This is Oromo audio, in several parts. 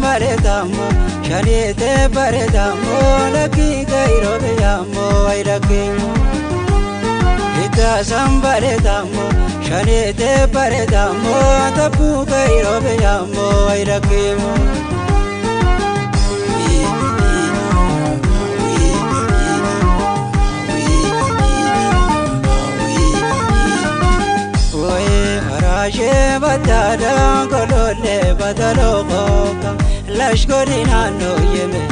Bareedammo shaniite bareedammo lakkii kairoo beeyammo wayilakkii. Ittaasan bareedammo shaniite bareedammo tabbuu kairoo beeyammo wayilakkii. Araashee bataadhaa golollee bataloo kooka lashkoori naannoo yeme.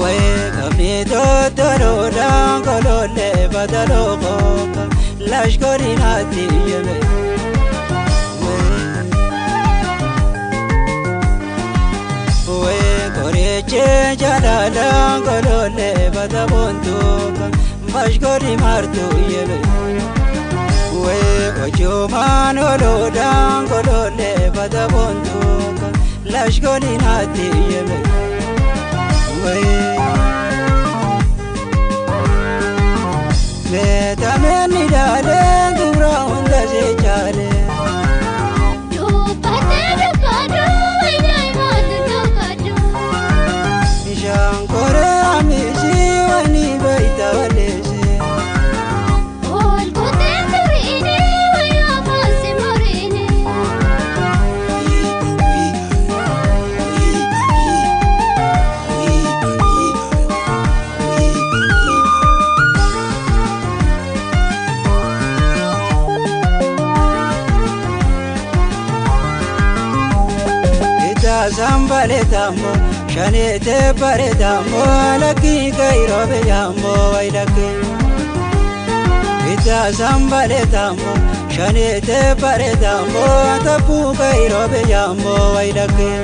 Wayii qabni tottoloodhaa golollee bataloo kooka lashkoori naatti yeme. Wayii qorichee jaalalaa golollee bataboontuuka bashkoori martuu yeme. Ojumaan oloodhaan golollee bataboontuuka lashkooni naatti yeme. Meetameen ni dhaalee dubra hunda seechaalee. Dubbate dubbadhu wayinaa maatu dubbadhu. Bishaan koree amisii wani baay'ita walleessee. Ol kuteen sirriini wayyaa faansi muriini. Ittaasan bareedammo shaniite bareedammo lakkii kairoo beeyammo wayilakkii. Ittaasan bareedammo shaniite bareedammo tabbuu kairoo beeyammo wayilakkii.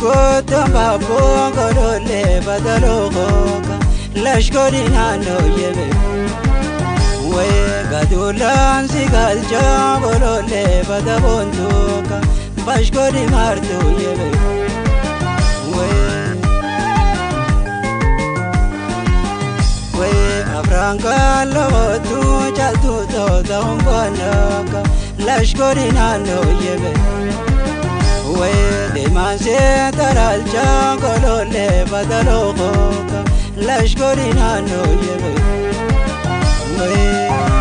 Goota baaboo golollee bataloo kooka lashkoori naannoo yeme. Wayii gaduulaan si galchaa golollee bataboontuuka bashkoori martuu yeme. Wayii afraan kalootu caaltuu toota humboonooka lashkoori naannoo yeme. Wayii deemaan see taraalchaa golollee bataloo kooka lashkoori naannoo yeme. Wayii.